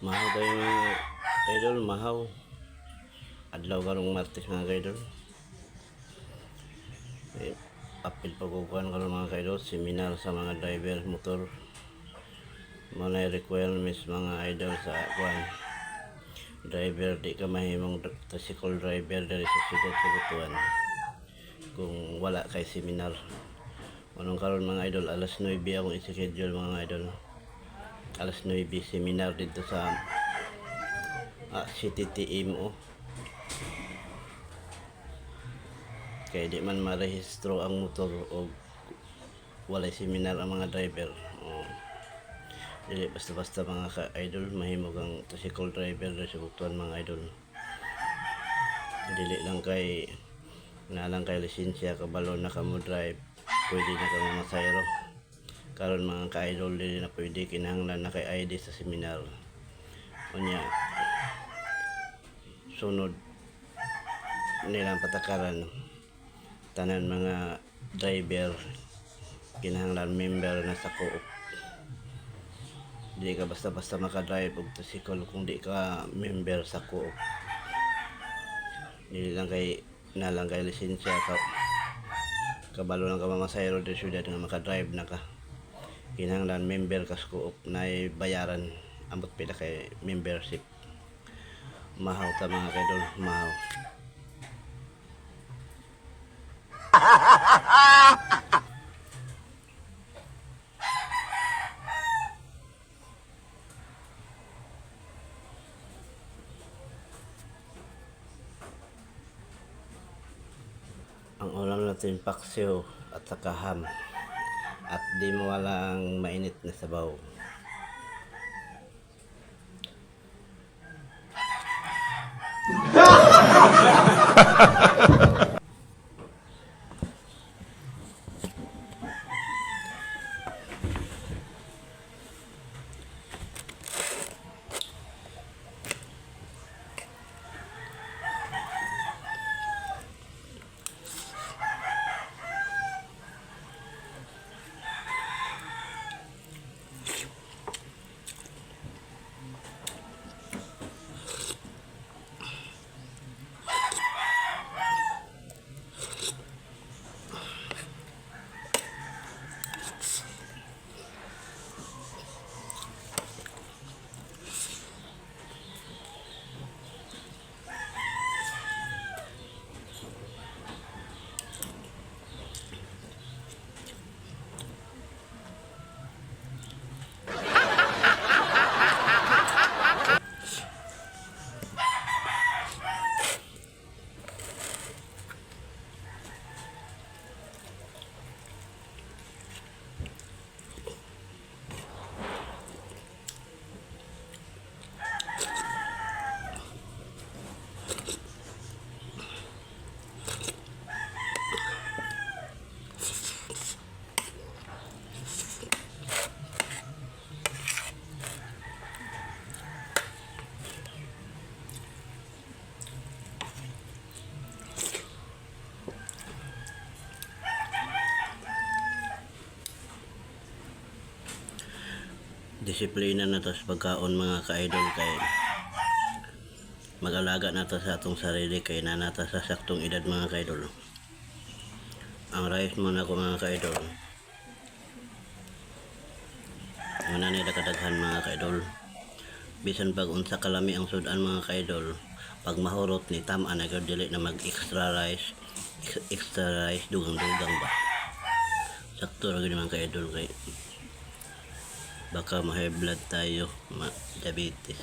Mahaw kayo, mga idol, mahaw. Adlaw karong Martes, mga kaidol. Eh, apil pagkukuhan karon, mga kaidol, seminar sa mga driver motor. Mao na requirements, mga idol, sa kuan driver. Di ka mahimong tricycle driver diri sa siyudad sa Butuan kung wala kay seminar. Anong karon, mga idol, alas 9 akong i-schedule, mga idol. Alas 9 seminar dito sa CTTMO. Kaya di man marehistro ang motor o walay seminar ang mga driver. O, dili basta-basta, mga ka-idol, mahimo kang tricycle driver diri sa Butuan, mga idol. Dili lang kay na lang kay lisensya, kabalo na ka mo drive, pwede na ka mamasayro. Karon, mga ka-idol, dili na pwede, kinahanglan na kay ID sa seminar. Unya sunod nilang patakaran, tanan mga driver kinahanglan member na sa co-op. Di ka basta-basta makadrive og tricycle kung di ka member sa co-op. Dili lang kay na lang kay lisensya ka, kabalo lang ka mamasayro di syudad nga makadrive na ka. Kinahanglan member ka sa co-op na bayaran, ambot pila kay membership. Mahaw ta, mga kaidol, mahaw. Ang ulam natin, paksiw at saka ham. At di mawala ang mainit na sabaw. Disiplina na to sa pagkaon, mga ka-idol, kay mag-alaga na to sa atong sarili kay na nata sa saktong edad, mga ka-idol. Ang rice muna ko, mga ka-idol. Muna nila kadaghan, mga ka-idol. Bisan pag unsa kalami ang sudan, mga ka-idol, pag mahurot ni tam-an na gyud, dili na mag extra rice, extra rice, dugang-dugang ba. Sakto ra gyud, mga ka-idol, kay baka ma-high blood tayo, ma-diabetes.